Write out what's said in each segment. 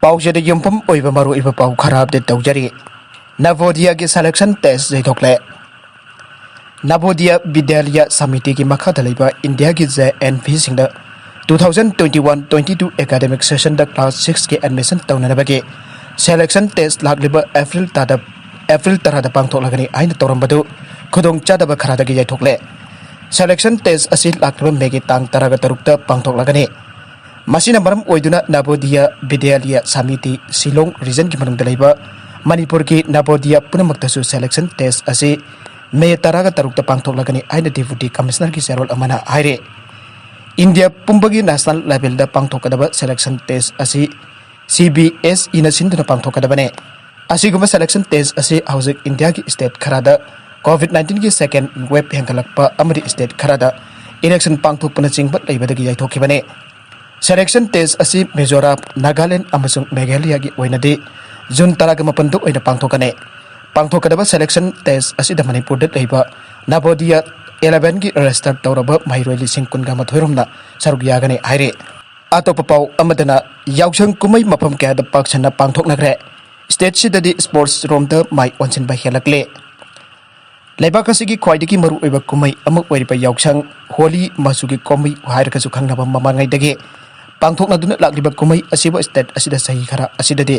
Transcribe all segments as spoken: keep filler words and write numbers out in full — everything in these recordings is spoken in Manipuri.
ꯄꯥꯎꯁꯤꯗ ꯌꯨꯝꯐꯝ ꯑꯣꯏꯕ ꯃꯔꯨꯑꯣꯏꯕ ꯄꯥꯎ ꯈꯔ ꯑꯞꯗꯦꯠ ꯇꯧꯖꯔꯤ꯫ ꯅꯕꯣꯗꯤꯌꯥꯒꯤ ꯁꯦꯂꯦꯛꯁꯟ ꯇꯦꯁ ꯌꯩꯊꯣꯛꯂꯦ꯫ ꯅꯕꯣꯗꯤꯌꯥ ꯕꯤꯗ꯭ꯌꯥꯂꯌ ꯁꯃꯤꯇꯤꯒꯤ ꯃꯈꯥꯗ ꯂꯩꯕ ꯏꯟꯗꯤꯌꯥꯒꯤ ꯖꯦ ꯑꯦꯟ ꯚꯤꯁꯤꯡꯗ two thousand twenty one twenty two academic ꯁꯦꯁꯟꯗ ꯀ꯭ꯂꯥꯁ ꯁꯤꯛꯁꯀꯤ ꯑꯦꯗꯃꯤꯁꯟ ꯇꯧꯅꯅꯕꯒꯤ ꯁꯦꯂꯦꯛꯁꯟ ꯇꯦꯁ ꯂꯥꯛꯂꯤꯕ ꯑꯦꯄ꯭ꯔꯤꯜ ꯇꯥꯗ ꯑꯦꯄ꯭ꯔꯤꯜ ꯇꯔꯥꯗ ꯄꯥꯡꯊꯣꯛꯂꯒꯅꯤ ꯍꯥꯏꯅ ꯇꯧꯔꯝꯕꯗꯨ ꯈꯨꯗꯣꯡꯆꯥꯗꯕ ꯈꯔꯗꯒꯤ ꯌꯩꯊꯣꯛꯂꯦ꯫ ꯁꯦꯂꯦꯛꯁꯟ ꯇꯦꯁ ꯑꯁꯤ ꯂꯥꯛꯂꯤꯕ ꯃꯦꯒꯤ ꯇꯥꯡ ꯇꯔꯥꯒ ꯇꯔꯨꯛꯇ ꯄꯥꯡꯊꯣꯛꯂꯒꯅꯤ꯫ ꯃꯁꯤꯅ ꯃꯔꯝ ꯑꯣꯏꯗꯨꯅ ꯅꯕꯣꯗꯤꯌꯥ ꯕꯤꯗ꯭ꯌꯥꯂꯌ ꯁꯃꯤꯇꯤ ꯁꯤꯂꯣꯡ ꯔꯤꯖꯟꯒꯤ ꯃꯅꯨꯡꯗ ꯂꯩꯕ ꯃꯅꯤꯄꯨꯔꯒꯤ ꯅꯕꯣꯗꯤꯌꯥ ꯄꯨꯝꯅꯃꯛꯇꯁꯨ ꯁꯦꯂꯦꯛꯁꯟ ꯇꯦꯁ ꯑꯁꯤ ꯃꯦ ꯇꯔꯥꯒ ꯇꯔꯨꯛꯇ ꯄꯥꯡꯊꯣꯛꯂꯒꯅꯤ ꯍꯥꯏꯅ ꯗꯤꯄꯨꯇꯤ ꯀꯃꯤꯁꯅꯔꯒꯤ ꯆꯦꯔꯣꯜ ꯑꯃꯅ ꯍꯥꯏꯔꯤ꯫ ꯏꯟꯗꯤꯌꯥ ꯄꯨꯝꯕꯒꯤ ꯅꯦꯁꯅꯦꯜ ꯂꯦꯚꯦꯜꯗ ꯄꯥꯡꯊꯣꯛꯀꯗꯕ ꯁꯦꯂꯦꯛꯁꯟ ꯇꯦꯁ ꯑꯁꯤ ꯁꯤ ꯕꯤ ꯑꯦꯁ ꯏꯅ ꯁꯤꯟꯗꯨꯅ ꯄꯥꯡꯊꯣꯛꯀꯗꯕꯅꯤ꯫ ꯑꯁꯤꯒꯨꯝꯕ ꯁꯦꯂꯦꯛꯁꯟ ꯇꯦꯁ ꯑꯁꯤ ꯍꯧꯖꯤꯛ ꯏꯟꯗꯤꯌꯥꯒꯤ ꯁ꯭ꯇꯦꯠ ꯈꯔꯗ ꯀꯣꯚꯤꯗ ꯅꯥꯏꯟꯇꯤꯟꯒꯤ ꯁꯦꯀꯦꯟ ꯋꯦꯕ ꯍꯦꯟꯒꯠꯂꯛꯄ ꯑꯃꯗꯤ ꯁ꯭ꯇꯦꯠ ꯈꯔꯗ ꯏꯂꯦꯛꯁꯟ ꯄꯥꯡꯊꯣꯛꯄꯅꯆꯤꯡꯕ ꯂꯩꯕꯗꯒꯤ ꯌꯩꯊꯣꯛꯈꯤꯕꯅꯤ꯫ ꯁꯦꯂꯦꯛꯁꯟ ꯇꯦꯁ ꯑꯁꯤ ꯃꯤꯖꯣꯔꯥꯝ, ꯅꯥꯒꯥꯂꯦꯟ ꯑꯃꯁꯨꯡ ꯃꯦꯘꯥꯂꯌꯒꯤ ꯑꯣꯏꯅꯗꯤ ꯖꯨꯟ ꯇꯔꯥꯒ ꯃꯥꯄꯟꯗ ꯑꯣꯏꯅ ꯄꯥꯡꯊꯣꯛꯀꯅꯤ꯫ ꯄꯥꯡꯊꯣꯛꯀꯗꯕ ꯁꯦꯂꯦꯛꯁꯟ ꯇꯦꯁ ꯑꯁꯤꯗ ꯃꯅꯤꯄꯨꯔꯗ ꯂꯩꯕ ꯅꯕꯣꯗꯤꯌꯥ ꯏꯂꯦꯚꯦꯟꯒꯤ ꯔꯦꯖꯤꯁꯇꯔ ꯇꯧꯔꯕ ꯃꯍꯩꯔꯣꯏ ꯂꯤꯁꯤꯡ ꯀꯨꯟꯒ ꯃꯥꯊꯣꯏ ꯔꯣꯝꯅ ꯁꯔꯨꯛ ꯌꯥꯒꯅꯤ ꯍꯥꯏꯔꯤ꯫ ꯑꯇꯣꯞꯄ ꯄꯥꯎ ꯑꯃꯗꯅ ꯌꯥꯎꯁꯪ ꯀꯨꯝꯍꯩ ꯃꯐꯝ ꯀꯌꯥꯗ ꯄꯥꯛ ꯁꯟꯅ ꯄꯥꯡꯊꯣꯛꯅꯈ꯭ꯔꯦ꯫ ꯁ꯭ꯇꯦꯠꯁꯤꯗꯗꯤ ꯁ꯭ꯄꯣꯔꯠꯁ ꯔꯣꯝꯗ ꯃꯥꯏ ꯑꯣꯟꯁꯤꯟꯕ ꯍꯦꯜꯂꯛꯂꯦ꯫ ꯂꯩꯕꯥꯛ ꯑꯁꯤꯒꯤ ꯈ꯭ꯋꯥꯏꯗꯒꯤ ꯃꯔꯨꯑꯣꯏꯕ ꯀꯨꯝꯍꯩ ꯑꯃ ꯑꯣꯏꯔꯤꯕ ꯌꯥꯎꯁꯪ, ꯍꯣꯂꯤ ꯃꯆꯨꯒꯤ ꯀꯨꯝꯍꯩ ꯍꯥꯏꯔꯒꯁꯨ ꯈꯪꯅꯕ ꯃꯃꯥꯡꯉꯩꯗꯒꯤ ꯄꯥꯡꯊꯣꯛꯅꯗꯨꯅ ꯂꯥꯛꯂꯤꯕ ꯀꯨꯝꯍꯩ ꯑꯁꯤꯕꯨ ꯁ꯭ꯇꯦꯠ ꯑꯁꯤꯗ ꯆꯍꯤ ꯈꯔ ꯑꯁꯤꯗꯗꯤ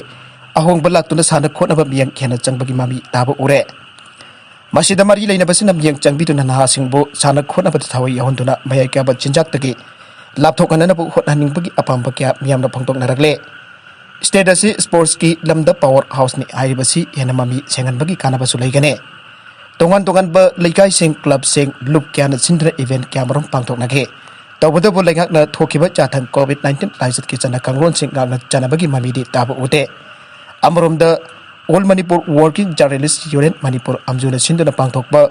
ꯑꯍꯣꯡꯕ ꯂꯥꯛꯇꯨꯅ ꯁꯥꯟꯅ ꯈꯣꯠꯅꯕ ꯃꯤꯠꯌꯦꯡ ꯍꯦꯟꯅ ꯆꯪꯕꯒꯤ ꯃꯃꯤ ꯇꯥꯕ ꯎꯔꯦ꯫ ꯃꯁꯤꯗ ꯃꯔꯤ ꯂꯩꯅꯕꯁꯤꯡꯅ ꯃꯤꯠꯌꯦꯡ ꯆꯪꯕꯤꯗꯨꯅ ꯅꯍꯥꯁꯤꯡꯕꯨ ꯁꯥꯟꯅ ꯈꯣꯠꯅꯕꯗ ꯊꯋꯥꯏ ꯌꯥꯎꯍꯟꯗꯨꯅ ꯃꯌꯥꯏ ꯀꯥꯕ ꯆꯤꯟꯖꯥꯛꯇꯒꯤ ꯂꯥꯞꯊꯣꯛꯅꯅꯕ ꯍꯣꯠꯅꯍꯟꯅꯤꯡꯕꯒꯤ ꯑꯄꯥꯝꯕ ꯀꯌꯥ ꯃꯤꯌꯥꯝꯅ ꯐꯣꯡꯗꯣꯛꯅꯔꯛꯂꯦ꯫ ꯁ꯭ꯇꯦꯠ ꯑꯁꯤ ꯁ꯭ꯄꯣꯔꯠꯁꯀꯤ ꯂꯝꯗ ꯄꯥꯋꯔ ꯍꯥꯎꯁꯅꯤ ꯍꯥꯏꯔꯤꯕꯁꯤ ꯍꯦꯟꯅ ꯃꯃꯤ ꯁꯦꯡꯍꯟꯕꯒꯤ ꯀꯥꯟꯅꯕꯁꯨ ꯂꯩꯒꯅꯤ꯫ ꯇꯣꯉꯥꯟ ꯇꯣꯉꯥꯟꯕ ꯂꯩꯀꯥꯏꯁꯤꯡ, ꯀ꯭ꯂꯕꯁꯤꯡ, ꯂꯨꯞ ꯀꯌꯥꯅ ꯁꯤꯟꯗꯨꯅ ꯏꯚꯦꯟꯠ ꯀꯌꯥꯃꯔꯨꯝ ꯄꯥꯡꯊꯣꯛꯅꯈꯤ꯫ ꯇꯧꯕꯇꯕꯨ ꯂꯩꯉꯥꯛꯅ ꯊꯣꯛꯈꯤꯕ ꯆꯥꯊꯪ ꯀꯣꯚꯤꯗ ꯅꯥꯏꯟꯇꯤꯟ ꯂꯥꯏꯆꯠꯀꯤ ꯆꯠꯅ ꯀꯥꯡꯂꯣꯟꯁꯤꯡ ꯉꯥꯛꯅ ꯆꯠꯅꯕꯒꯤ ꯃꯃꯤꯗꯤ ꯇꯥꯕ ꯎꯗꯦ꯫ ꯑꯃꯔꯣꯝꯗ all Manipur working journalist union Manipur ꯑꯝꯖꯨꯅ ꯁꯤꯟꯗꯨꯅ ꯄꯥꯡꯊꯣꯛꯄ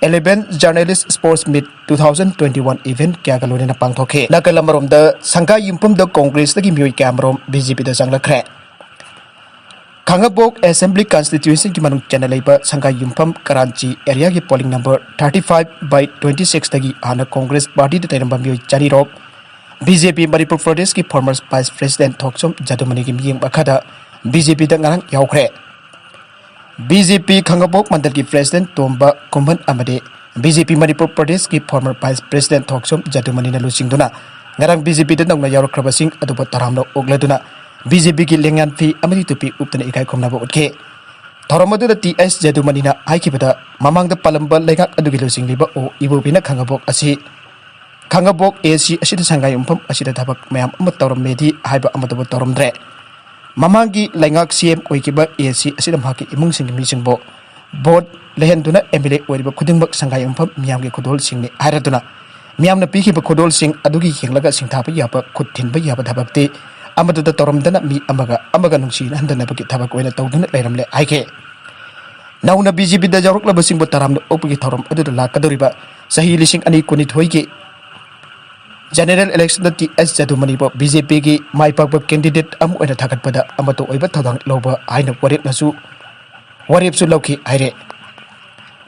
eleven journalist sports meet two thousand twenty one event ꯀꯌꯥꯒ ꯂꯣꯏꯅꯅ ꯄꯥꯡꯊꯣꯛꯈꯤ꯫ ꯅꯥꯀꯜ ꯑꯃꯔꯣꯝꯗ ꯁꯪꯒꯥꯏ ꯌꯨꯝꯐꯝꯗ ꯀꯣꯡꯒ꯭ꯔꯦꯁꯇꯒꯤ ꯃꯤꯑꯣꯏ ꯀꯌꯥꯃꯔꯨꯝ ꯕꯤ ꯖꯦ ꯄꯤꯗ ꯆꯪꯂꯛꯈ꯭ꯔꯦ꯫ ꯈꯥꯡꯉꯕꯣꯛ ꯑꯦꯁꯦꯝꯕ꯭ꯂꯤ ꯀꯟꯁꯇꯤꯇ꯭ꯌꯨꯑꯦꯟꯁꯤꯒꯤ ꯃꯅꯨꯡ ꯆꯟꯅ ꯂꯩꯕ ꯁꯪꯒꯥꯏ ꯌꯨꯝꯐꯝ ꯀꯔꯥꯟꯆꯤ ꯑꯦꯔꯤꯌꯥꯒꯤ polling number thirty five by twenty ꯁꯤꯛꯁꯇꯒꯤ ꯍꯥꯟꯅ ꯀꯣꯡꯒ꯭ꯔꯦꯁ ꯄꯥꯔꯇꯤꯗ ꯂꯩꯔꯝꯕ ꯃꯤꯑꯣꯏ ꯆꯅꯤꯔꯣꯝ ꯕꯤ ꯖꯦ ꯄꯤ ꯃꯅꯤꯄꯨꯔ ꯄ꯭ꯔꯗꯦꯁꯀꯤ former vice president ꯊꯣꯛꯆꯣꯝ ꯖꯗꯨꯃꯅꯤꯒꯤ ꯃꯤꯠꯌꯦꯡ ꯃꯈꯥꯗ ꯕꯤ ꯖꯦ ꯄꯤꯗ ꯉꯔꯥꯡ ꯌꯥꯎꯈ꯭ꯔꯦ꯫ ꯕꯤ ꯖꯦ ꯄꯤ ꯈꯥꯉꯕꯣꯛ ꯃꯟꯗꯜꯒꯤ president ꯇꯣꯝꯕ ꯀꯨꯝꯍꯟ ꯑꯃꯗꯤ ꯕꯤ ꯖꯦ ꯄꯤ ꯃꯅꯤꯄꯨꯔ ꯄ꯭ꯔꯗꯦꯁꯀꯤ former vice president ꯊꯣꯛꯆꯣꯝ ꯖꯗꯨꯃꯅꯤꯅ ꯂꯨꯆꯤꯡꯗꯨꯅ ꯉꯔꯥꯡ ꯕꯤ ꯖꯦ ꯄꯤꯗ ꯅꯧꯅ ꯌꯥꯎꯔꯛꯈ꯭ꯔꯕꯁꯤꯡ ꯑꯗꯨꯕꯨ ꯇꯔꯥꯝꯅ ꯑꯣꯛꯂꯗꯨꯅ ꯕꯤ ꯖꯦ ꯄꯤꯒꯤ ꯂꯦꯡꯌꯥꯟ ꯐꯤ ꯑꯃꯗꯤ ꯇꯨꯄꯤ ꯎꯞꯇꯨꯅ ꯏꯀꯥꯏ ꯈꯨꯝꯅꯕ ꯎꯠꯈꯤ꯫ ꯊꯧꯔꯝ ꯑꯗꯨꯗ ꯇꯤ ꯑꯦꯁ ꯖꯗꯨꯃꯅꯤꯅ ꯍꯥꯏꯈꯤꯕꯗ, ꯃꯃꯥꯡꯗ ꯄꯥꯜꯂꯝꯕ ꯂꯩꯉꯥꯛ ꯑꯗꯨꯒꯤ ꯂꯨꯆꯤꯡꯂꯤꯕ ꯑꯣ ꯏꯕꯣꯕꯤꯅ ꯈꯥꯉꯕꯣꯛ ꯑꯁꯤ ꯈꯥꯉꯕꯣꯛ ꯑꯦ ꯁꯤ ꯑꯁꯤꯗ ꯁꯪꯒꯥꯏ ꯌꯨꯝꯐꯝ ꯑꯁꯤꯗ ꯊꯕꯛ ꯃꯌꯥꯝ ꯑꯃ ꯇꯧꯔꯝꯃꯦꯗꯤ ꯍꯥꯏꯕ ꯑꯃꯗꯨꯕꯨ ꯇꯧꯔꯝꯗ꯭ꯔꯦ꯫ ꯃꯃꯥꯡꯒꯤ ꯂꯩꯉꯥꯛ ꯁꯤ ꯑꯦꯝ ꯑꯣꯏꯈꯤꯕ ꯑꯦ ꯁꯤ ꯑꯁꯤꯗ ꯃꯍꯥꯛꯀꯤ ꯏꯃꯨꯡꯁꯤꯡꯒꯤ ꯃꯤꯁꯤꯡꯕꯨ vote ꯂꯩꯍꯟꯗꯨꯅ ꯑꯦꯝ ꯑꯦꯜ ꯑꯦ ꯑꯣꯏꯔꯤꯕ ꯈꯨꯗꯤꯡꯃꯛ ꯁꯪꯒꯥꯏ ꯌꯨꯝꯐꯝ ꯃꯤꯌꯥꯝꯒꯤ ꯈꯨꯗꯣꯜꯁꯤꯡꯅꯤ ꯍꯥꯏꯔꯗꯨꯅ ꯃꯤꯌꯥꯝꯅ ꯄꯤꯈꯤꯕ ꯈꯨꯗꯣꯜꯁꯤꯡ ꯑꯗꯨꯒꯤ ꯌꯦꯡꯂꯒ ꯁꯤꯡꯊꯥꯕ ꯌꯥꯕ, ꯈꯨꯠ ꯊꯤꯟꯕ ꯌꯥꯕ ꯊꯕꯛꯇꯤ ꯑꯃꯗꯨꯗ ꯇꯧꯔꯝꯗꯅ ꯃꯤ ꯑꯃꯒ ꯑꯃꯒ ꯅꯨꯡꯁꯤꯅ ꯍꯟꯗꯅꯕꯒꯤ ꯊꯕꯛ ꯑꯣꯏꯅ ꯇꯧꯗꯨꯅ ꯂꯩꯔꯝꯂꯦ ꯍꯥꯏꯈꯤ꯫ ꯅꯧꯅ ꯕꯤ ꯖꯦ ꯄꯤꯗ ꯌꯥꯎꯔꯛꯂꯕꯁꯤꯡꯕꯨ ꯇꯔꯥꯝꯅ ꯑꯣꯛꯄꯒꯤ ꯊꯧꯔꯝ ꯑꯗꯨꯗ ꯂꯥꯛꯀꯗꯧꯔꯤꯕ ꯆꯍꯤ ꯂꯤꯁꯤꯡ ꯑꯅꯤ ꯀꯨꯟꯅꯤꯊꯣꯏꯒꯤ general election ꯗ ꯇꯤ ꯑꯦꯁ ꯖꯗꯨꯃꯅꯤꯕꯨ ꯕꯤ ꯖꯦ ꯄꯤꯒꯤ ꯃꯥꯏ ꯄꯥꯛꯄ candidate ꯑꯃ ꯑꯣꯏꯅ ꯊꯥꯒꯠꯄꯗ ꯑꯃꯠꯇ ꯑꯣꯏꯕ ꯊꯧꯗꯥꯡ ꯂꯧꯕ ꯍꯥꯏꯅ ꯋꯥꯔꯦꯞꯅꯁꯨ, ꯋꯥꯔꯦꯞꯁꯨ ꯂꯧꯈꯤ ꯍꯥꯏꯔꯦ꯫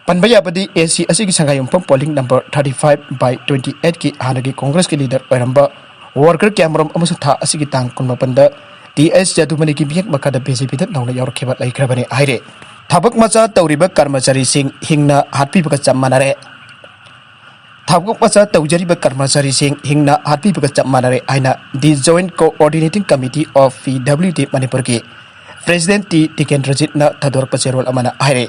ꯄꯟꯕ ꯌꯥꯕꯗꯤ, ꯑꯦ ꯁꯤ ꯑꯁꯤꯒꯤ ꯁꯪꯒꯥꯏ ꯌꯨꯝꯐꯝ polling number thirty five by twenty eight ꯀꯤ ꯍꯥꯟꯅꯒꯤ ꯀꯣꯡꯒ꯭ꯔꯦꯁꯀꯤ leader ꯑꯣꯏꯔꯝꯕ ꯋꯥꯔꯀꯔ ꯀ꯭ꯌꯥꯃꯔꯨꯝ ꯑꯃꯁꯨ ꯊꯥ ꯑꯁꯤꯒꯤ ꯇꯥꯡ ꯀꯨꯟꯃꯥꯄꯟꯗ ꯇꯤ ꯑꯦꯁ ꯖꯗꯨꯃꯅꯤꯒꯤ ꯃꯤꯌꯦꯛ ꯃꯈꯥꯗ ꯕꯤ ꯖꯦ ꯄꯤꯗ ꯅꯧꯅ ꯌꯥꯎꯔꯛꯈꯤꯕ ꯂꯩꯈ꯭ꯔꯕꯅꯤ ꯍꯥꯏꯔꯦ꯫ ꯊꯕꯛ ꯃꯆꯥ ꯇꯧꯔꯤꯕ ꯀꯔꯃꯆꯥꯔꯤꯁꯤꯡ ꯍꯤꯡꯅ ꯍꯥꯠꯄꯤꯕꯒ ꯆꯞ ꯃꯥꯟꯅꯔꯦ꯫ ꯊꯕꯛ ꯃꯆꯥ ꯇꯧꯖꯔꯤꯕ ꯀꯔꯃꯆꯥꯔꯤꯁꯤꯡ ꯍꯤꯡꯅ ꯍꯥꯠꯄꯤꯕꯒ ꯆꯞ ꯃꯥꯟꯅꯔꯦ ꯍꯥꯏꯅ The Joint Coordinating Committee of P W D ꯃꯅꯤꯄꯨꯔꯒꯤ president ꯇꯤ ꯇꯤꯀꯦꯟꯗ꯭ꯔꯖꯤꯠꯅ ꯊꯥꯗꯣꯔꯛꯄ ꯆꯦꯔꯣꯜ ꯑꯃꯅ ꯍꯥꯏꯔꯦ꯫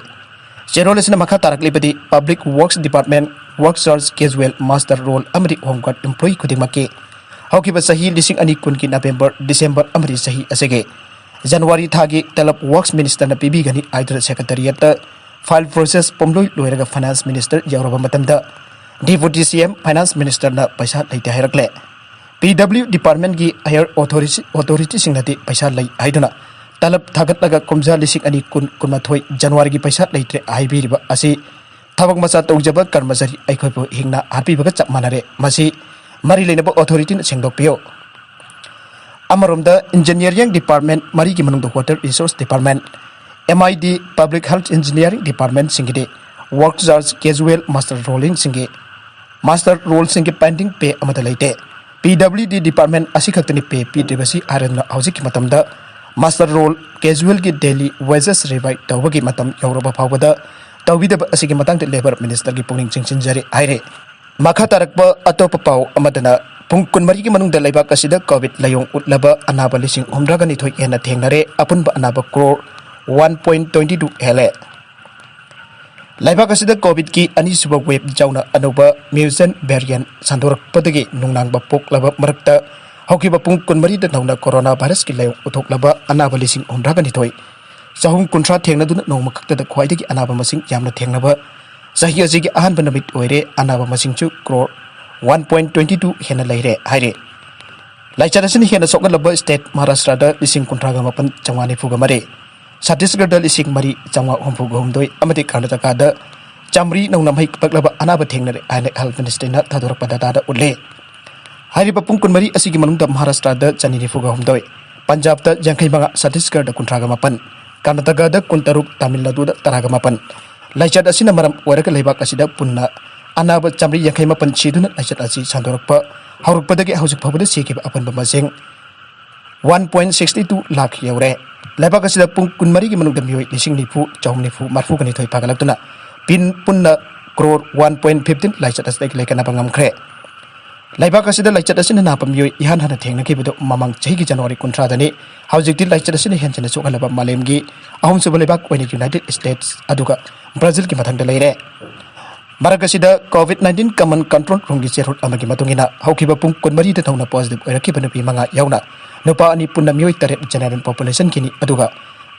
ꯆꯦꯔꯣꯜ ꯑꯁꯤꯅ ꯃꯈꯥ ꯇꯥꯔꯛꯂꯤꯕꯗꯤ, public works department, work charge, casual, muster roll ꯑꯃꯗꯤ home guard employee ꯈꯨꯗꯤꯡꯃꯛꯀꯤ ꯍꯧꯈꯤꯕ ꯆꯍꯤ ꯂꯤꯁꯤꯡ ꯑꯅꯤ ꯀꯨꯟꯒꯤ November, December ꯑꯃꯗꯤ ꯆꯍꯤ ꯑꯁꯤꯒꯤ January ꯊꯥꯒꯤ ꯇꯂꯕ works minister ꯅ ꯄꯤꯕꯤꯒꯅꯤ ꯍꯥꯏꯗꯨꯅ secretariat ꯇ file process ꯄꯨꯝꯂꯣꯏ ꯂꯣꯏꯔꯒ finance minister ꯌꯧꯔꯕ ꯃꯇꯝꯗ Deputy C M finance minister ꯅ ꯄꯩꯁꯥ ꯂꯩꯇꯦ ꯍꯥꯏꯔꯛꯂꯦ꯫ P W department ꯀꯤ higher authority, authority ꯁꯤꯡꯅꯗꯤ ꯄꯩꯁꯥ ꯂꯩ ꯍꯥꯏꯗꯨꯅ ꯇꯂꯕ ꯊꯥꯒꯠꯂꯒ ꯀꯨꯝꯖꯥ ꯂꯤꯁꯤꯡ ꯑꯅꯤ ꯀꯨꯟ ꯀꯨꯟꯃꯥꯊꯣꯏ January ꯒꯤ ꯄꯩꯁꯥ ꯂꯩꯇ꯭ꯔꯦ ꯍꯥꯏꯕꯤꯔꯤꯕ ꯑꯁꯤ ꯊꯕꯛ ꯃꯆꯥ ꯇꯧꯖꯕ ꯀꯔꯃꯆꯥꯔꯤ ꯑꯩꯈꯣꯏꯕꯨ ꯍꯤꯡꯅ ꯍꯥꯠꯄꯤꯕꯒ ꯆꯞ ꯃꯥꯟꯅꯔꯦ꯫ ꯃꯁꯤ ꯃꯔꯤ ꯂꯩꯅꯕ authority ꯅ ꯁꯦꯡꯗꯣꯛꯄꯤꯌꯨ꯫ ꯑꯃꯔꯣꯝꯗ, engineering department ꯃꯔꯤꯒꯤ ꯃꯅꯨꯡꯗ water resource department, M I D, public health engineering department ꯁꯤꯡꯒꯤꯗꯤ work charge, casual, muster rolling ꯁꯤꯡꯒꯤ, muster roll ꯁꯤꯡꯒꯤ pending pay ꯑꯃꯠꯇ ꯂꯩꯇꯦ꯫ ꯄꯤ ꯗꯕ꯭ꯂꯤꯎ ꯗꯤ ꯗꯤꯄꯥꯔꯠꯃꯦꯟ ꯑꯁꯤꯈꯛꯇꯅꯤ ꯄꯦ ꯄꯤꯗ꯭ꯔꯤꯕꯁꯤ ꯍꯥꯏꯔꯗꯨꯅ ꯍꯧꯖꯤꯛꯀꯤ ꯃꯇꯝꯗ ꯃꯥꯁꯇꯔ ꯔꯣꯜ ꯀꯦꯖꯨꯋꯦꯜꯒꯤ ꯗꯦꯂꯤ ꯋꯦꯖꯦꯁ ꯔꯤꯚꯥꯏꯠ ꯇꯧꯕꯒꯤ ꯃꯇꯝ ꯌꯧꯔꯕ ꯐꯥꯎꯕꯗ ꯇꯧꯕꯤꯗꯕ ꯑꯁꯤꯒꯤ ꯃꯇꯥꯡꯗ ꯂꯦꯕꯔ ꯃꯤꯅꯤꯁꯇꯔꯒꯤ ꯄꯨꯛꯅꯤꯡ ꯆꯤꯡꯁꯤꯟꯖꯔꯤ ꯍꯥꯏꯔꯤ꯫ ꯃꯈꯥ ꯇꯥꯔꯛꯄ ꯑꯇꯣꯞꯄ ꯄꯥꯎ ꯑꯃꯗꯅ, ꯄꯨꯡ ꯀꯨꯟꯃꯔꯤꯒꯤ ꯃꯅꯨꯡꯗ ꯂꯩꯕꯥꯛ ꯑꯁꯤꯗ ꯀꯣꯚꯤꯗ ꯂꯥꯏꯑꯣꯡ ꯎꯠꯂꯕ ꯑꯅꯥꯕ ꯂꯤꯁꯤꯡ ꯍꯨꯝꯗ꯭ꯔꯥꯒ ꯅꯤꯊꯣꯏ ꯍꯦꯟꯅ ꯊꯦꯡꯅꯔꯦ꯫ ꯑꯄꯨꯟꯕ ꯑꯅꯥꯕ crore one point twenty two ꯍꯦꯜꯂꯦ꯫ ꯂꯩꯕꯥꯛ ꯑꯁꯤꯗ ꯀꯣꯚꯤꯗꯀꯤ ꯑꯅꯤꯁꯨꯕ ꯋꯦꯕ ꯌꯥꯎꯅ ꯑꯅꯧꯕ ꯃ꯭ꯌꯨꯇꯦꯟ ꯚꯦꯔꯤꯌꯦꯟ ꯁꯟꯗꯣꯔꯛꯄꯗꯒꯤ ꯅꯨꯡꯅꯥꯡꯕ ꯄꯣꯛꯂꯕ ꯃꯔꯛꯇ, ꯍꯧꯈꯤꯕ ꯄꯨꯡ ꯀꯨꯟꯃꯔꯤꯗ ꯅꯧꯅ ꯀꯣꯔꯣꯅꯥ ꯚꯥꯏꯔꯁꯀꯤ ꯂꯥꯏꯑꯣꯡ ꯎꯠꯊꯣꯛꯂꯕ ꯑꯅꯥꯕ ꯂꯤꯁꯤꯡ ꯍꯨꯝꯗ꯭ꯔꯥꯒ ꯅꯤꯊꯣꯏ, ꯆꯍꯨꯝ ꯀꯨꯟꯊ꯭ꯔꯥ ꯊꯦꯡꯅꯗꯨꯅ ꯅꯣꯡꯃ ꯈꯛꯇꯗ ꯈ꯭ꯋꯥꯏꯗꯒꯤ ꯑꯅꯥꯕ ꯃꯁꯤꯡ ꯌꯥꯝꯅ ꯊꯦꯡꯅꯕ ꯆꯍꯤ ꯑꯁꯤꯒꯤ ꯑꯍꯥꯟꯕ ꯅꯨꯃꯤꯠ ꯑꯣꯏꯔꯦ꯫ ꯑꯅꯥꯕ ꯃꯁꯤꯡꯁꯨ crore one point twenty two ꯍꯦꯟꯅ ꯂꯩꯔꯦ ꯍꯥꯏꯔꯦ꯫ ꯂꯥꯏꯆꯠ ꯑꯁꯤꯅ ꯍꯦꯟꯅ ꯁꯣꯛꯍꯜꯂꯕ ꯁ꯭ꯇꯦꯠ ꯃꯍꯥꯔꯥꯁꯇ꯭ꯔꯗ ꯂꯤꯁꯤꯡ ꯀꯨꯟꯊ꯭ꯔꯥꯒ ꯃꯥꯄꯟ ꯆꯥꯝꯃꯉꯥ ꯅꯤꯐꯨꯒ ꯃꯔꯤ, ꯁꯠꯇꯤꯁꯒꯔꯗ ꯂꯤꯁꯤꯡ ꯃꯔꯤ ꯆꯥꯝꯃꯉꯥ ꯍꯨꯝꯐꯨꯒ ꯍꯨꯝꯗꯣꯏ ꯑꯃꯗꯤ ꯀꯔꯅꯥꯇꯀꯥꯗ ꯆꯥꯝꯃꯔꯤ ꯅꯧꯅ ꯃꯍꯩ ꯄꯛꯂꯕ ꯑꯅꯥꯕ ꯊꯦꯡꯅꯔꯦ ꯍꯥꯏꯅ ꯍꯦꯜꯊ ꯃꯤꯅꯤꯁꯇ꯭ꯔꯤꯅ ꯊꯥꯗꯣꯔꯛꯄ ꯗꯇꯥꯗ ꯎꯠꯂꯦ꯫ ꯍꯥꯏꯔꯤꯕ ꯄꯨꯡ ꯀꯨꯟꯃꯔꯤ ꯑꯁꯤꯒꯤ ꯃꯅꯨꯡꯗ ꯃꯍꯥꯔꯥꯁꯇ꯭ꯔꯗ ꯆꯅꯤ ꯅꯤꯐꯨꯒ ꯍꯨꯝꯗꯣꯏ, ꯄꯟꯖꯥꯕꯇ ꯌꯥꯡꯈꯩ ꯃꯉꯥ, ꯁꯠꯇꯤꯁꯒꯔꯗ ꯀꯨꯟꯊ꯭ꯔꯥꯒ ꯃꯥꯄꯟ, ꯀꯔꯅꯥꯇꯀꯥꯗ ꯀꯨꯟꯇꯔꯨꯛ, ꯇꯥꯃꯤꯜ ꯅꯥꯗꯨꯗ ꯇꯔꯥꯒ ꯃꯥꯄꯟ꯫ ꯂꯥꯏꯆꯠ ꯑꯁꯤꯅ ꯃꯔꯝ ꯑꯣꯏꯔꯒ ꯂꯩꯕꯥꯛ ꯑꯁꯤꯗ ꯄꯨꯟꯅ ꯑꯅꯥꯕ ꯆꯥꯝꯃꯔꯤ ꯌꯥꯡꯈꯩ ꯃꯥꯄꯟ ꯁꯤꯗꯨꯅ ꯂꯥꯏꯆꯠ ꯑꯁꯤ ꯁꯟꯗꯣꯔꯛꯄ ꯍꯧꯔꯛꯄꯗꯒꯤ ꯍꯧꯖꯤꯛ ꯐꯥꯎꯕꯗ ꯁꯤꯈꯤꯕ ꯑꯄꯨꯟꯕ ꯃꯁꯤꯡ one point sixty two lakh ꯌꯧꯔꯦ꯫ ꯂꯩꯕꯥꯛ ꯑꯁꯤꯗ ꯄꯨꯡ ꯀꯨꯟꯃꯔꯤꯒꯤ ꯃꯅꯨꯡꯗ ꯃꯤꯑꯣꯏ ꯂꯤꯁꯤꯡ ꯅꯤꯐꯨ, ꯆꯍꯨꯝ ꯅꯤꯐꯨ ꯃꯔꯤꯐꯨꯒ ꯅꯤꯊꯣꯏ ꯐꯥꯒꯠꯂꯛꯇꯨꯅ ꯄꯤꯟ ꯄꯨꯟꯅ ꯀ꯭ꯔꯣꯔ ꯋꯥꯟ ꯄꯣꯏꯟ ꯐꯤꯐꯇꯤꯟ ꯂꯥꯏꯆꯠ ꯑꯁꯤꯗꯒꯤ ꯂꯩꯀꯠꯅꯕ ꯉꯝꯈ꯭ꯔꯦ꯫ ꯂꯩꯕꯥꯛ ꯑꯁꯤꯗ ꯂꯥꯏꯆꯠ ꯑꯁꯤꯅ ꯅꯥꯕ ꯃꯤꯑꯣꯏ ꯏꯍꯥꯟ ꯍꯥꯟꯅ ꯊꯦꯡꯅꯈꯤꯕꯗꯨ ꯃꯃꯥꯡ ꯆꯍꯤꯒꯤ ꯖꯅꯋꯥꯔꯤ ꯀꯨꯟꯊ꯭ꯔꯥꯗꯅꯤ꯫ ꯍꯧꯖꯤꯛꯇꯤ ꯂꯥꯏꯆꯠ ꯑꯁꯤꯅ ꯍꯦꯟꯖꯤꯟꯅ ꯁꯣꯛꯍꯜꯂꯕ ꯃꯥꯂꯦꯝꯒꯤ ꯑꯍꯨꯝꯁꯨꯕ ꯂꯩꯕꯥꯛ ꯑꯣꯏꯅ ꯌꯨꯅꯥꯏꯇꯦꯗ ꯁ꯭ꯇꯦꯠꯁ ꯑꯗꯨꯒ ꯕ꯭ꯔꯥꯖꯤꯜꯒꯤ ꯃꯊꯪꯗ ꯂꯩꯔꯦ꯫ ꯃꯔꯛ ꯑꯁꯤꯗ ꯀꯣꯚꯤꯗ ꯅꯥꯏꯟꯇꯤꯟ ꯀꯃꯟ ꯀꯟꯇ꯭ꯔꯣꯜ ꯔꯨꯝꯒꯤ ꯆꯦꯔꯣꯜ ꯑꯃꯒꯤ ꯃꯇꯨꯡ ꯏꯟꯅ, ꯍꯧꯈꯤꯕ ꯄꯨꯡ ꯀꯨꯟꯃꯔꯤꯗ ꯅꯧꯅ ꯄꯣꯖꯤꯇꯤꯚ ꯑꯣꯏꯔꯛꯈꯤꯕ ꯅꯨꯄꯤ ꯃꯉꯥ ꯌꯥꯎꯅ ꯅꯨꯄꯥ ꯑꯅꯤ, ꯄꯨꯟꯅ ꯃꯤꯑꯣꯏ ꯇꯔꯦꯠ ꯖꯦꯅꯦꯔꯦꯜ ꯄꯣꯄꯨꯂꯦꯁꯟꯒꯤꯅꯤ, ꯑꯗꯨꯒ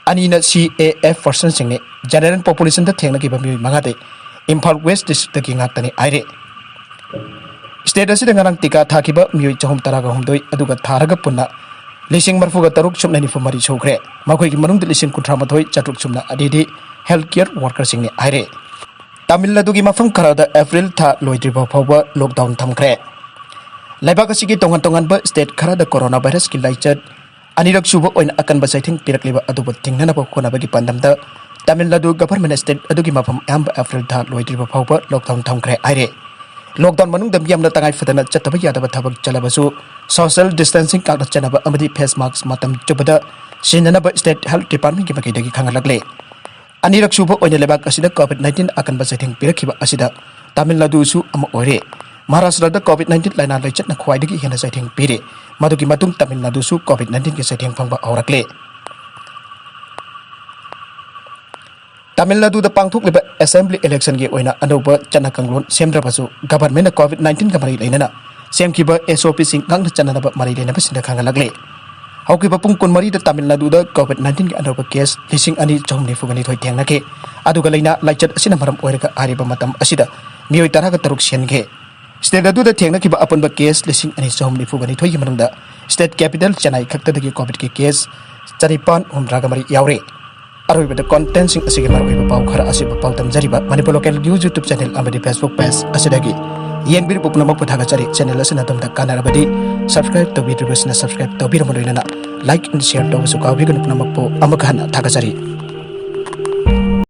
ꯑꯅꯤꯅ ꯁꯤ ꯑꯦ ꯑꯦꯐ ꯄꯔꯁꯟꯁꯤꯡꯅꯤ꯫ ꯖꯦꯅꯦꯔꯦꯜ ꯄꯣꯄꯨꯂꯦꯁꯟꯗ ꯊꯦꯡꯅꯈꯤꯕ ꯃꯤꯑꯣꯏ ꯃꯉꯥꯗꯤ ꯏꯝꯐꯥꯜ ꯋꯦꯁ ꯗꯤꯁꯇ꯭ꯔꯤꯛꯇꯒꯤ ꯉꯥꯛꯇꯅꯤ ꯍꯥꯏꯔꯤ꯫ ꯁ꯭ꯇꯦꯠ ꯑꯁꯤꯗ ꯉꯔꯥꯡ ꯇꯤꯀꯥ ꯊꯥꯈꯤꯕ ꯃꯤꯑꯣꯏ ꯆꯍꯨꯝ ꯇꯔꯥꯒ ꯍꯨꯝꯗꯣꯏ ꯑꯗꯨꯒ ꯊꯥꯔꯒ ꯄꯨꯟꯅ ꯂꯤꯁꯤꯡ ꯃꯔꯤꯐꯨꯒ ꯇꯔꯨꯛ ꯁꯨꯞꯅ ꯅꯤꯐꯨ ꯃꯔꯤ ꯁꯨꯈ꯭ꯔꯦ꯫ ꯃꯈꯣꯏꯒꯤ ꯃꯅꯨꯡꯗ ꯂꯤꯁꯤꯡ ꯀꯨꯟꯊ꯭ꯔꯥ ꯃꯥꯊꯣꯏ ꯆꯥꯇ꯭ꯔꯨꯛ ꯁꯨꯞꯅ ꯑꯅꯤꯗꯤ ꯍꯦꯜꯊ ꯀꯤꯌꯔ ꯋꯥꯔꯀꯔꯁꯤꯡꯅꯤ ꯍꯥꯏꯔꯦ꯫ ꯇꯥꯃꯤꯜ ꯅꯥꯗꯨꯒꯤ ꯃꯐꯝ ꯈꯔꯗ ꯑꯦꯄ꯭ꯔꯤꯜ ꯊꯥ ꯂꯣꯏꯗ꯭ꯔꯤꯕ ꯐꯥꯎꯕ ꯂꯣꯛꯗꯥꯎꯟ ꯊꯝꯈ꯭ꯔꯦ꯫ ꯂꯩꯕꯥꯛ ꯑꯁꯤꯒꯤ ꯇꯣꯉꯥꯟ ꯇꯣꯉꯥꯟꯕ ꯁ꯭ꯇꯦꯠ ꯈꯔꯗ ꯀꯣꯔꯣꯅꯥ ꯚꯥꯏꯔꯁꯀꯤ ꯂꯥꯏꯆꯠ ꯑꯅꯤꯔꯛ ꯁꯨꯕ ꯑꯣꯏꯅ ꯑꯀꯟꯕ ꯆꯩꯊꯦꯡ ꯄꯤꯔꯛꯂꯤꯕ ꯑꯗꯨꯕꯨ ꯊꯤꯡꯅꯅꯕ ꯍꯣꯠꯅꯕꯒꯤ ꯄꯥꯟꯗꯝꯗ ꯇꯥꯃꯤꯜ ꯅꯥꯗꯨ ꯒꯚꯔꯟꯃꯦꯟꯠ ꯁ꯭ꯇꯦꯠ ꯑꯗꯨꯒꯤ ꯃꯐꯝ ꯑꯌꯥꯝꯕ ꯑꯦꯄ꯭ꯔꯤꯜ ꯊꯥ ꯂꯣꯏꯗ꯭ꯔꯤꯕ ꯐꯥꯎꯕ ꯂꯣꯛꯗꯥꯎꯟ ꯊꯝꯈ꯭ꯔꯦ ꯍꯥꯏꯔꯦ꯫ Lockdown ꯃꯅꯨꯡꯗ ꯃꯤꯌꯥꯝꯅ ꯇꯉꯥꯏ ꯐꯗꯅ ꯆꯠꯇꯕ ꯌꯥꯗꯕ ꯊꯕꯛ ꯆꯠꯂꯕꯁꯨ social distancing ꯉꯥꯛꯅ ꯆꯠꯅꯕ ꯑꯃꯗꯤ face mask ꯃꯇꯝ ꯆꯨꯞꯄꯗ ꯁꯤꯖꯤꯟꯅꯅꯕ state health departmentꯀꯤ ꯃꯥꯏꯀꯩꯗꯒꯤ ꯈꯪꯍꯜꯂꯛꯂꯦ꯫ ꯑꯅꯤꯔꯛ ꯁꯨꯕ ꯑꯣꯏꯅ ꯂꯩꯕꯥꯛ ꯑꯁꯤꯗ COVID nineteen ꯑꯀꯟꯕ ꯆꯩꯊꯦꯡ ꯄꯤꯔꯛꯈꯤꯕ ꯑꯁꯤꯗ ꯇꯥꯃꯤꯜ ꯅꯥꯗꯨꯁꯨ ꯑꯃ ꯑꯣꯏꯔꯦ꯫ ꯃꯍꯥꯔꯥꯁꯇ꯭ꯔꯗ COVID nineteen ꯂꯥꯏꯅꯥ ꯂꯩꯆꯠꯅ ꯈ꯭ꯋꯥꯏꯗꯒꯤ ꯍꯦꯟꯅ ꯆꯩꯊꯦꯡ ꯄꯤꯔꯦ꯫ ꯃꯗꯨꯒꯤ ꯃꯇꯨꯡ ꯇꯥꯃꯤꯜ ꯅꯥꯗꯨꯁꯨ COVID nineteenꯒꯤ ꯆꯩꯊꯦꯡ ꯐꯪꯕ ꯍꯧꯔꯛꯂꯦ꯫ ꯇꯥꯃꯤꯜ ꯅꯥꯗꯨꯗ ꯄꯥꯡꯊꯣꯛꯂꯤꯕ assembly electionꯒꯤ ꯑꯣꯏꯅ ꯑꯅꯧꯕ ꯆꯠꯅ ꯀꯥꯡꯂꯣꯟ ꯁꯦꯝꯗ꯭ꯔꯕꯁꯨ, governmentꯅ COVID nineteenꯒ ꯃꯔꯤ ꯂꯩꯅꯅ ꯁꯦꯝꯈꯤꯕ SOPꯁꯤꯡ ꯉꯥꯛꯅ ꯆꯠꯅꯅꯕ ꯃꯔꯤ ꯂꯩꯅꯕꯁꯤꯡꯗ ꯈꯪꯍꯜꯂꯛꯂꯤ꯫ ꯍꯧꯈꯤꯕ ꯄꯨꯡ ꯀꯨꯟꯃꯔꯤꯗ ꯇꯥꯃꯤꯜ ꯅꯥꯗꯨꯗ COVID nineteenꯒꯤ ꯑꯅꯧꯕ case ꯂꯤꯁꯤꯡ ꯑꯅꯤ ꯆꯍꯨꯝ ꯅꯤꯐꯨꯒ ꯅꯤꯊꯣꯏ ꯊꯦꯡꯅꯈꯤ꯫ ꯑꯗꯨꯒ ꯂꯥꯏꯅꯥ ꯂꯥꯏꯆꯠ ꯑꯁꯤꯅ ꯃꯔꯝ ꯑꯣꯏꯔꯒ ꯍꯥꯏꯔꯤꯕ ꯃꯇꯝ ꯑꯁꯤꯗ ꯃꯤꯑꯣꯏ ꯇꯔꯥꯒ ꯇꯔꯨꯛ ꯁꯤꯍꯟꯈꯤ꯫ State ꯑꯗꯨꯗ ꯊꯦꯡꯅꯈꯤꯕ ꯑꯄꯨꯟꯕ case ꯂꯤꯁꯤꯡ ꯑꯅꯤ ꯆꯍꯨꯝ ꯅꯤꯐꯨꯒ ꯅꯤꯊꯣꯏꯒꯤ ꯃꯅꯨꯡꯗ state capital ꯆꯦꯟꯅꯥꯏ ꯈꯛꯇꯗꯒꯤ COVIDꯀꯤ case ꯆꯅꯤꯄꯥꯟ ꯍꯨꯝꯗ꯭ꯔꯥꯒ ꯃꯔꯤ ꯌꯥꯎꯔꯦ꯫ ꯑꯔꯣꯏꯕꯗ contentꯁꯤꯡ ꯑꯁꯤꯒꯤ ꯃꯔꯨꯑꯣꯏꯕ ꯄꯥꯎ ꯈꯔ ꯑꯁꯤꯕꯨ ꯄꯥꯎꯗꯝꯖꯔꯤꯕ Manipur Local News YouTube channel ꯑꯃꯗꯤ Facebook page ꯑꯁꯤꯗꯒꯤ ꯌꯦꯡꯕꯤꯔꯤꯕ ꯄꯨꯝꯅꯃꯛꯄꯨ ꯊꯥꯒꯠꯆꯔꯤ꯫ Channel ꯑꯁꯤꯅ ꯑꯗꯣꯝꯗ ꯀꯥꯟꯅꯔꯕꯗꯤ subscribe ꯇꯧꯕꯤꯗ꯭ꯔꯤꯕꯁꯤꯅ subscribe ꯇꯧꯕꯤꯔꯝꯕ ꯂꯣꯏꯅꯅ like and share ꯇꯧꯕꯁꯨ ꯀꯥꯎꯕꯤꯒꯅꯨ꯫ ꯄꯨꯝꯅꯃꯛꯄꯨ ꯑꯃꯨꯛ ꯍꯟꯅ ꯊꯥꯒꯠꯆꯔꯤ꯫